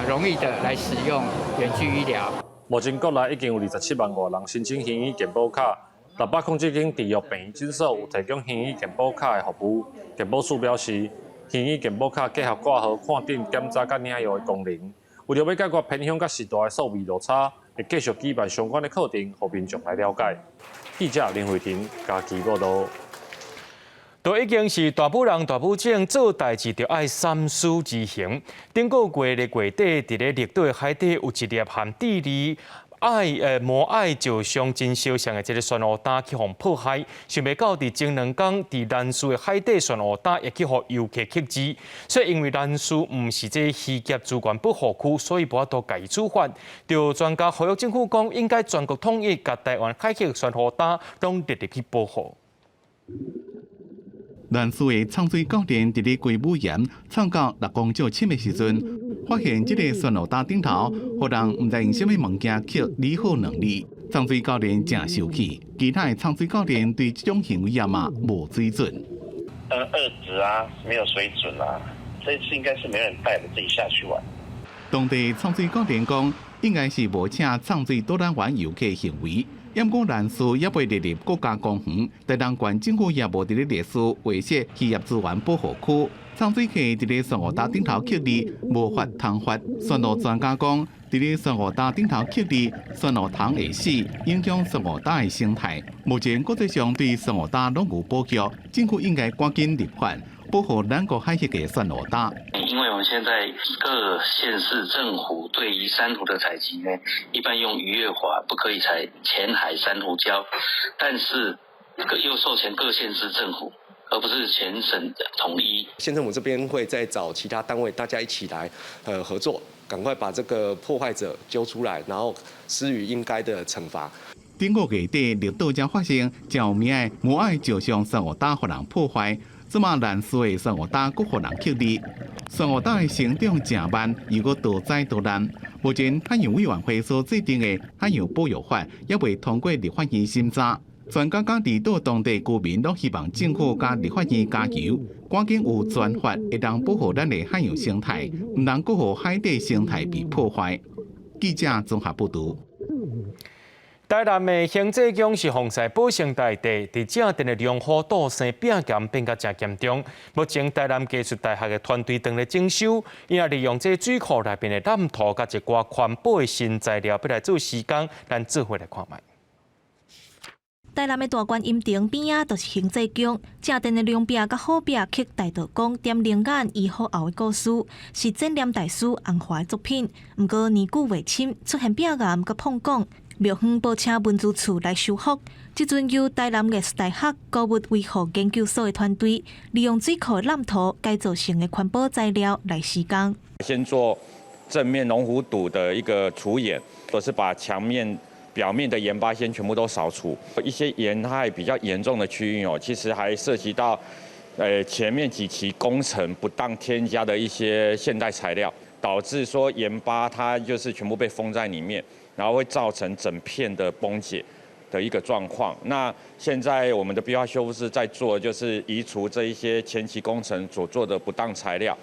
Speaker 14: 容易的來使用遠距醫療。
Speaker 9: 目前國內已經有27萬外人申請虛擬健保卡，607間預約病院診所有提供虛擬健保卡的服務。健保署表示，虛擬健保卡結合掛號、看診、檢查佮領藥的功能，為著欲解決偏鄉佮時代的數位落差，會繼續舉辦相關的課程，予民眾來了解。記者林慧婷嘉義報導。
Speaker 1: 都已經是大埔人大埔種做代誌，就愛三思而行。頂個月的月底，佇咧綠島的海底有一粒和智利摩艾石像真相像的這个珊瑚礁去予破壞，想袂到佇前兩工佇蘭嶼的海底珊瑚礁也去予遊客刻字，所以因為蘭嶼毋是這漁業資源保護區，所以無法度共伊處罰。就專家呼籲政府講，應該全國統一，共台灣海域珊瑚礁攏列入去保護。
Speaker 6: 蘭嶼的藏水教練佇咧龜母岩藏到6公尺深的時陣，發現這个珊瑚礁頂頭，予人毋知用啥物物件刻你好兩字。藏水教練誠生氣，其他的藏水教練對這種行為也嘛無水準。
Speaker 15: 二子啊，沒有水準啊，這次應該是沒人帶的，自己下去玩。
Speaker 6: 當地藏水教練講，應該是無請藏水導覽員遊客行為。毋過蘭嶼猶未列入國家公園，台東縣政府也無佇咧歷史劃設漁業資源保護區。藏水客佇咧珊瑚礁頂頭刻字，無法通罰。珊瑚專家講，佇咧珊瑚礁頂頭刻字，珊瑚蟲會死，影響珊瑚礁的生態。目前國際上對珊瑚礁攏有保育，政府應該趕緊立法保護咱國海域的珊瑚礁。
Speaker 16: 因為我們現在各縣市政府對於珊瑚的採集呢，一般用漁業法不可以採淺海珊瑚礁，但是又授權各縣市政府，而不是全省統一。
Speaker 18: 縣政府這邊會再找其他單位，大家一起來合作，趕快把這個破壞者揪出來，然後施予應該的懲罰。
Speaker 6: 頂個月底，綠島才發生誠有名的摩艾石像珊瑚礁予人破壞，這馬蘭嶼的珊瑚礁閣予人刻字，珊瑚礁的成長誠慢，又閣多災多難。目前海洋委員會所制定的海洋保育法，猶未通過立法院審查。專家佮離島當地居民攏希望政府佮立法院加油，趕緊有專法會當保護咱的海洋生態，毋通閣予海底生態被破壞。記者綜合報導。
Speaker 1: 台南的興濟宮是防災保生大帝，佇正殿的龍虎倒生變鹹變甲誠嚴重。目前台南技術大學的團隊正咧整修，𪜶也利用這水庫內面的濫土佮一寡環保的新材料，欲來做施工，咱做伙來看覓。
Speaker 19: 台南的大觀音亭邊仔就是興濟宮，正殿的龍壁佮虎壁刻大道公點靈眼醫好後的故事，是展覽大師洪華的作品。毋過年久月深，出現變岩佮膨拱。廟方報請文資處來修復，這陣由台南藝術大學古物維護研究所的團隊，利用水庫濫土改造成的環保材料來施工。
Speaker 30: 先做正面龍虎堵的一個除鹽，或是把牆面表面的鹽巴先全部都掃除。一些鹽害比較嚴重的區域哦，其實還涉及到，前面幾期工程不當添加的一些現代材料，導致說鹽巴它就是全部被封在裡面。然後會造成整片的崩解的一個狀況。那現在我們的壁畫修復師在做，就是移除這一些前期工程所做的不當材料。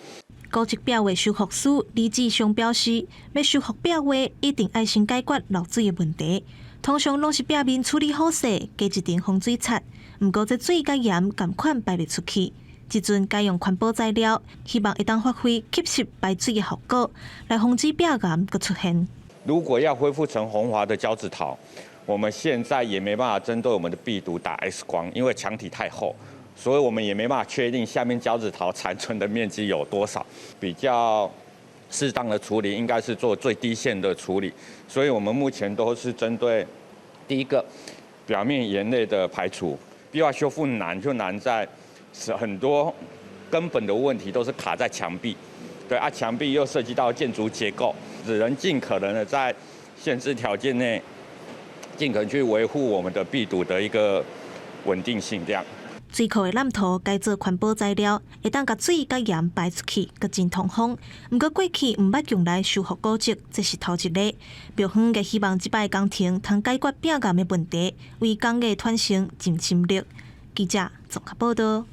Speaker 19: 古蹟壁畫修復師李志雄表示，欲修復壁畫，一定愛先解決漏水的問題。通常攏是壁面處理好勢，加一層防水漆。毋過這水佮鹽仝款排袂出去。這陣改用環保材料，希望會當發揮吸濕排水的效果，來防止壁癌閣出現。
Speaker 30: 如果要恢復成紅華的交趾陶，我們現在也沒辦法針對我們的壁堵打 X 光，因為牆體太厚。所以我們也沒辦法確定下面交趾陶殘存的面積有多少。比較適當的處理應該是做最低限的處理。所以我們目前都是針對第一個表面鹽類的排除。壁畫修復難就難在是很多根本的問題都是卡在牆壁，對啊，牆壁又涉及到建築結構，只能盡可能的在限制條件內，盡可能去維護我們的壁堵的一個穩定性，這樣。
Speaker 19: 水庫的濫塗改做環保材料，會當共水佮鹽排出去，閣真通風。毋過過去毋捌用來修復古蹟，這是頭一个。廟方也希望這擺工程通解決壁癌的問題，為工藝傳承盡心力。記者綜合報道。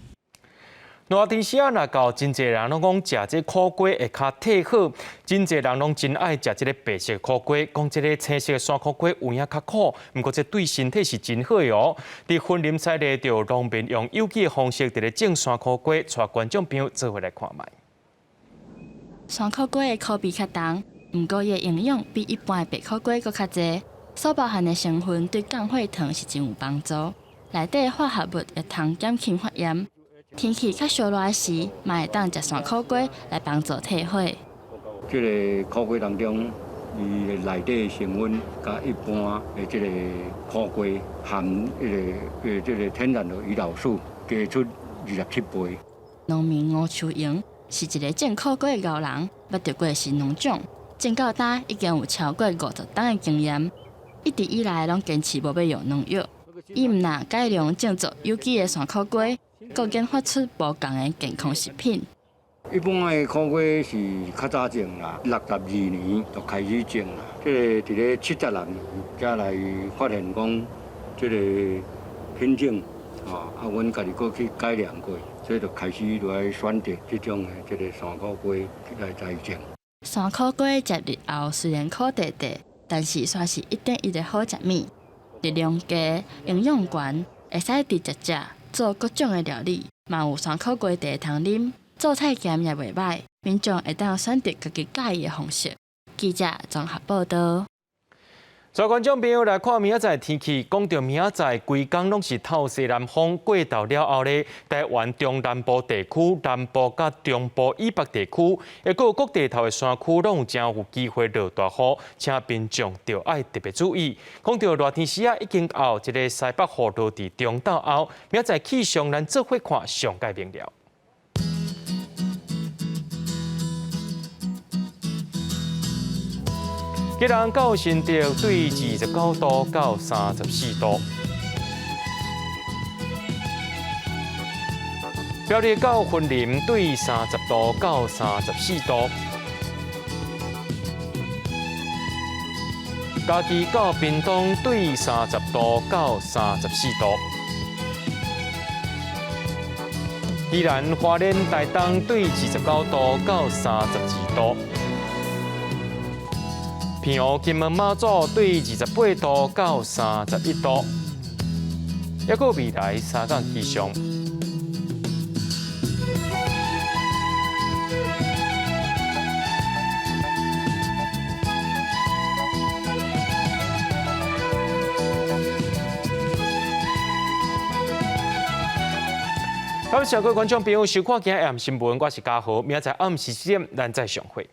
Speaker 1: 熱天時啊，若到真濟人攏講食這苦瓜會較退火，真濟人攏真愛食這个白色苦瓜，講這个青色的山苦瓜有影較苦，毋過這對身體是真好的哦。佇雲林西麗就農民用有機的方式佇咧種山苦瓜，帶觀眾朋友做伙來看覓。
Speaker 2: 山苦瓜的苦味較重，毋過伊的營養比一般的白苦瓜閣較濟，所包含的成分對降血糖是真有幫助。內底的化合物會通減輕發炎。天氣較燒熱時，嘛會當食山苦瓜來幫助退火。
Speaker 3: 這个苦瓜當中，伊的內底成分佮一般的這个苦瓜含彼个這个天然的胰島素加出27倍。
Speaker 2: 農民吳秋英是一个種苦瓜的高人，捌得過神農獎，種到今已經有超過50冬的經驗。一直以來攏堅持無欲用農藥，伊毋但改良種作有機的山苦瓜。閣研發出無仝的健康食品。
Speaker 3: 一般的苦瓜是較早種啦，62年就開始種啦。這個佇咧76年才來發現講這个品種，吼，啊，阮家己閣去改良過，所以就開始來選擇這種的這个山苦瓜來栽種。
Speaker 2: 山苦瓜食日後雖然苦塊塊，但是煞是一點一的好食物，熱量低，營養懸，會使直接食。做各種的料理，嘛有山苦瓜茶通啉，做菜鹹也袂䆀，民眾會當選擇家己佮意的方式。記者綜合報道。
Speaker 1: 所以觀眾朋友來看明仔載天氣，講著明仔載規工攏是透西南風，過晝了後咧，台灣中南部地區、南部佮中部以北地區，抑閣有各地頭的山區，攏有誠有機會落大雨，請民眾著愛特別注意。講著熱天時啊，已經後一个西北雨落佇中晝後，明仔載氣象咱做伙看上蓋明了。基隆到新竹對29度到34度，苗栗到雲林對30度到34度，嘉義到屏東對30度到34度，宜蘭花蓮台東對29度到32度。澎湖金門馬祖對28度到31度，抑閣未來三工氣象。感謝各位觀眾朋友收看今日新聞，我是嘉豪，明仔載暗時7點，咱再相會。